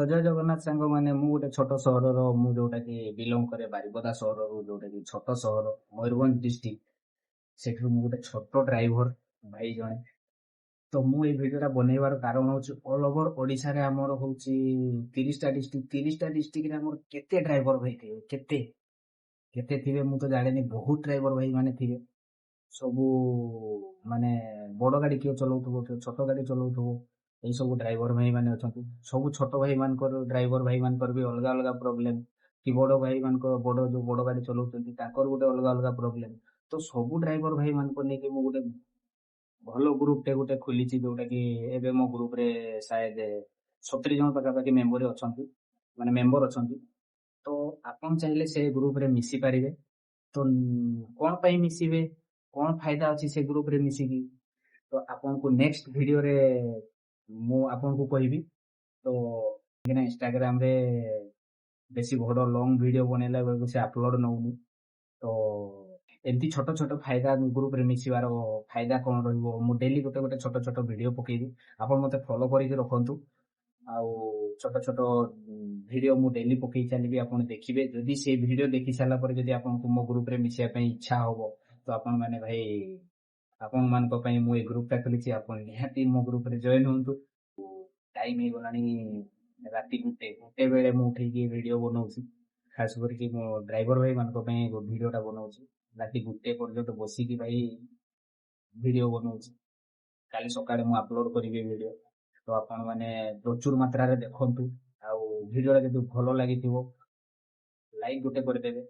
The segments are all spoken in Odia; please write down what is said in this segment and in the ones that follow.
ତ ଜୟ ଜଗନ୍ନାଥ ସାଙ୍ଗମାନେ। ମୁଁ ଗୋଟେ ଛୋଟ ସହରର, ମୁଁ ଯୋଉଟା କି ବିଲଙ୍ଗ କରେ ବାରିପଦା ସହରରୁ, ଯୋଉଟା କି ଛୋଟ ସହର, ମୟୂରଭଞ୍ଜ ଡିଷ୍ଟ୍ରିକ୍ଟ। ସେଠୁ ମୁଁ ଗୋଟେ ଛୋଟ ଡ୍ରାଇଭର ଭାଇ ଜଣେ। ତ ମୁଁ ଏଇ ଭିଡିଓଟା ବନେଇବାର କାରଣ ହଉଛି, ଅଲ୍ ଓଭର ଓଡିଶାରେ ଆମର ହଉଛି 30ଟା ଡିଷ୍ଟ୍ରିକ୍ଟ। 30ଟା ଡିଷ୍ଟ୍ରିକ୍ଟରେ ଆମର କେତେ ଡ୍ରାଇଭର ଭାଇ ଥିବେ, କେତେ କେତେ ଥିବେ ମୁଁ ତ ଜାଣିନି। ବହୁତ ଡ୍ରାଇଭର ଭାଇ ମାନେ ଥିବେ। ସବୁ ମାନେ ବଡ ଗାଡି କିଏ ଚଲଉଥିବ, କିଏ ଛୋଟ ଗାଡି ଚଲଉଥିବ, ଏଇ ସବୁ ଡ୍ରାଇଭର ଭାଇ ମାନେ ଅଛନ୍ତି। ସବୁ ଛୋଟ ଭାଇ ମାନଙ୍କର, ଡ୍ରାଇଭର ଭାଇ ମାନଙ୍କର ବି ଅଲଗା ଅଲଗା ପ୍ରୋବ୍ଲେମ କି ବଡ ଭାଇ ମାନଙ୍କ, ବଡ ଯୋଉ ବଡ ଗାଡି ଚଲଉଛନ୍ତି, ତାଙ୍କର ଗୋଟେ ଅଲଗା ଅଲଗା ପ୍ରୋବ୍ଲେମ। ତ ସବୁ ଡ୍ରାଇଭର ଭାଇ ମାନଙ୍କୁ ନେଇକି ମୁଁ ଗୋଟେ ଭଲ ଗ୍ରୁପ ଟେ ଗୋଟେ ଖୋଲିଛି, ଯୋଉଟା କି ଏବେ ମୋ ଗ୍ରୁପ ରେ ସାୟଦ 70 ଜଣ ପାଖାପାଖି ମେମ୍ବର ଅଛନ୍ତି, ମାନେ ମେମ୍ବର ଅଛନ୍ତି। ତ ଆପଣ ଚାହିଁଲେ ସେ ଗ୍ରୁପ ରେ ମିଶି ପାରିବେ। ତ କଣ ପାଇଁ ମିଶିବେ, କଣ ଫାଇଦା ଅଛି ସେ ଗ୍ରୁପ ରେ ମିଶିକି, ତ ଆପଣଙ୍କୁ ନେକ୍ସଟ ଭିଡିଓରେ ମୁଁ ଆପଣଙ୍କୁ କହିବି। ତ କାହିଁକିନା ଇନଷ୍ଟାଗ୍ରାମ ରେ ବେଶୀ ବଡ ଲଙ୍ଗ ଭିଡିଓ ବନେଇଲା ବେଳକୁ ସେ ଆପଲୋଡ ନଉନି। ତ ଏମିତି ଛୋଟ ଛୋଟ ଫାଇଦା, ଗ୍ରୁପରେ ମିଶିବାର ଫାଇଦା କଣ ରହିବ, ମୁଁ ଡେଲି ଗୋଟେ ଗୋଟେ ଛୋଟ ଛୋଟ ଭିଡିଓ ପକେଇବି। ଆପଣ ମତେ ଫଲୋ କରିକି ରଖନ୍ତୁ ଆଉ ଛୋଟ ଛୋଟ ଭିଡିଓ ମୁଁ ଡେଲି ପକେଇ ଚାଲିବି, ଆପଣ ଦେଖିବେ। ଯଦି ସେଇ ଭିଡିଓ ଦେଖି ସାରିଲା ପରେ ଯଦି ଆପଣଙ୍କୁ ମୋ ଗ୍ରୁପରେ ମିଶିବା ପାଇଁ ଇଚ୍ଛା ହବ, ତ ଆପଣ ମାନେ ଭାଇ, ଆପଣ ମାନଙ୍କ ପାଇଁ ମୁଁ ଏଇ ଗ୍ରୁପଟା ଖୋଲିଛି। ଆପଣ ନିହାତି ମୋ ଗ୍ରୁପରେ ଜଏନ ହୁଅନ୍ତୁ। ଟାଇମ ହେଇଗଲାଣି ରାତି 1। 1 ବେଳେ ମୁଁ ଉଠିକି ଭିଡିଓ ବନଉଛି। ଖାସ କରିକି ମୋ ଡ୍ରାଇଭର ଭାଇ ମାନଙ୍କ ପାଇଁ ଭିଡିଓଟା ବନଉଛି। ରାତି 1 ପର୍ଯ୍ୟନ୍ତ ବସିକି ଭାଇ ଭିଡିଓ ବନଉଛି। କାଲି ସକାଳେ ମୁଁ ଆପଲୋଡ କରିବି ଭିଡିଓ। ତ ଆପଣ ମାନେ ପ୍ରଚୁର ମାତ୍ରାରେ ଦେଖନ୍ତୁ ଆଉ ଭିଡିଓଟା ଯଦି ଭଲ ଲାଗିଥିବ, ଲାଇକ୍ ଗୋଟେ କରିଦେବେ,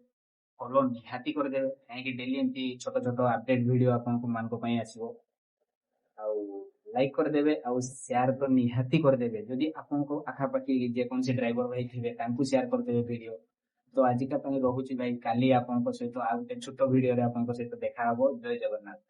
ଫଲୋ ନିହାତି କରିଦେବେ, କାହିଁକି ଡେଲି ଏମିତି ଛୋଟ ଛୋଟ ଅପଡେଟ ଭିଡିଓ ଆପଣଙ୍କ ମାନଙ୍କ ପାଇଁ ଆସିବ। ଆଉ ଲାଇକ୍ କରିଦେବେ ଆଉ ସେୟାର ତ ନିହାତି କରିଦେବେ। ଯଦି ଆପଣଙ୍କ ଆଖାପାଖି ଯେକୌଣସି ଡ୍ରାଇଭର ଭାଇ ଥିବେ, ତାଙ୍କୁ ସେୟାର କରିଦେବେ ଭିଡିଓ। ତ ଆଜିକା ପାଇଁ ରହୁଛି ଭାଇ। କାଲି ଆପଣଙ୍କ ସହିତ ଆଉ ଗୋଟେ ଛୋଟ ଭିଡିଓରେ ଆପଣଙ୍କ ସହିତ ଦେଖା ହବ। ଜୟ ଜଗନ୍ନାଥ।